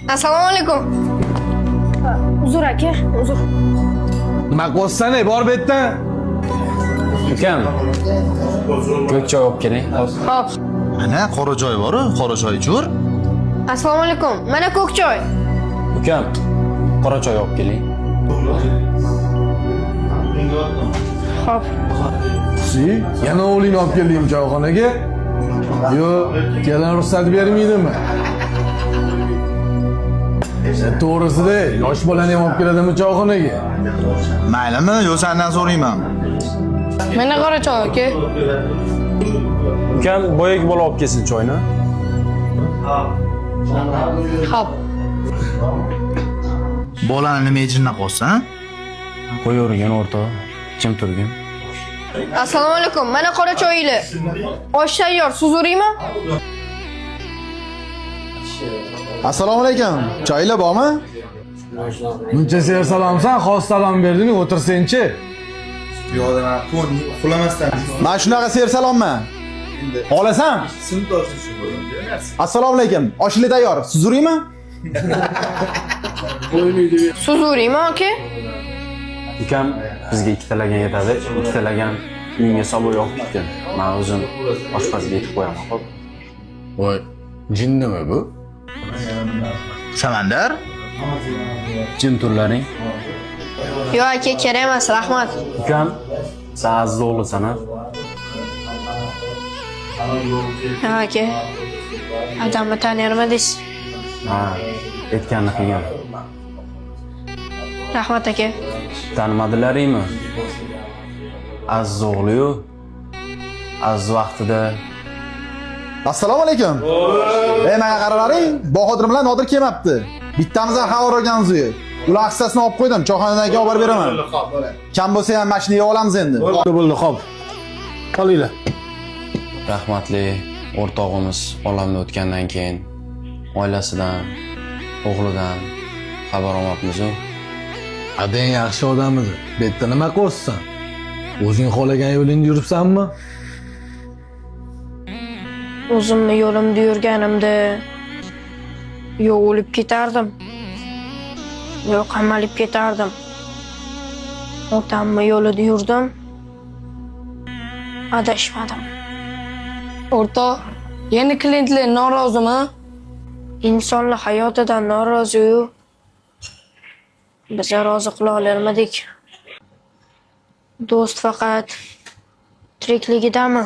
Assalomu alaykum. Uzr aka, uzr. Nima qilyapsan, ey, bor bu yerdan. Ukam, ko'k choy olib keling. Hozir. Hop. Mana qora joy bor-u, qora choy ichur. Assalomu alaykum. Mana ko'k choy. Ukam, qora choy olib keling. Hop. Si, yana o'g'lingni olib keldingmi choyxonaga? Yo'q, kelin ruxsat bermaydimi? To'g'risida, yosh bolani ham olib keladimi choyxonaga? Maylimi, yo sendan so'rayman. Mana qora choy aka. Ukam, boyagi bola olib kelsin choyni. Hop. Bolani nima jinna qolsa? Qo'yavergin o'rtoq, jim turgin. Assalomu alaykum. Mana qora choyinglar. Osh tayyor, suzuraymi? Assalomu alaykum. Choylar bormi? Buncha sersalomsan, xos salom berding, o'tirsangchi. Men shunaqa sersalomman. Olasan? Assalomu alaykum. Oshli tayyor. Suzuraymi? Suzuraymi aka? Ukam, bizga ikkita lagan yetadi. Ikkita lagan uyingga solib olib ketgin. Men o'zim oshpazga aytib qo'yaman, xo'p? Voy, jinnimi bu? Samandar? Jim turlaring. Yo'q aka, kerak emas, rahmat. Ukam, sen aziz o'g'lisan, ha? Ha aka. Odamni tanirmidingiz? Ha, aytganini qilgin. Rahmat aka. Tanimadilaringmi? Aziz o'g'li-yu. Aziz vaqtida Assalomu alaykum. Ey, menga qaralaring, Bahodir bilan Nodir kelmabdi. Bittamizdan xabar olganimiz yo'q. Ular hissasini olib qo'ydim, choyxonadan keyin olib borib beraman. Kam bo'lsa ham mashina yeb olamiz endi. Bo'ldi, xo'p. Qolinglar. Rahmatli o'rtog'imiz olamdan o'tgandan keyin oilasidan, o'g'lidan xabar olmabmiz-u. Adang yaxshi odam edi. Bu yerda nima qilyapsan? O'zing xohlagan yo'lingda yuribsanmi? O'zimni yo'limda yurganimda yo o'lib ketardim, yo qamalib ketardim. Otamni yo'lida yurdim, adashmadim. O'rtoq, yana klientlar norozimi? Insonlar hayotidan norozi-yu, biz rozi qila olmadik. Do'st faqat tirikligidami?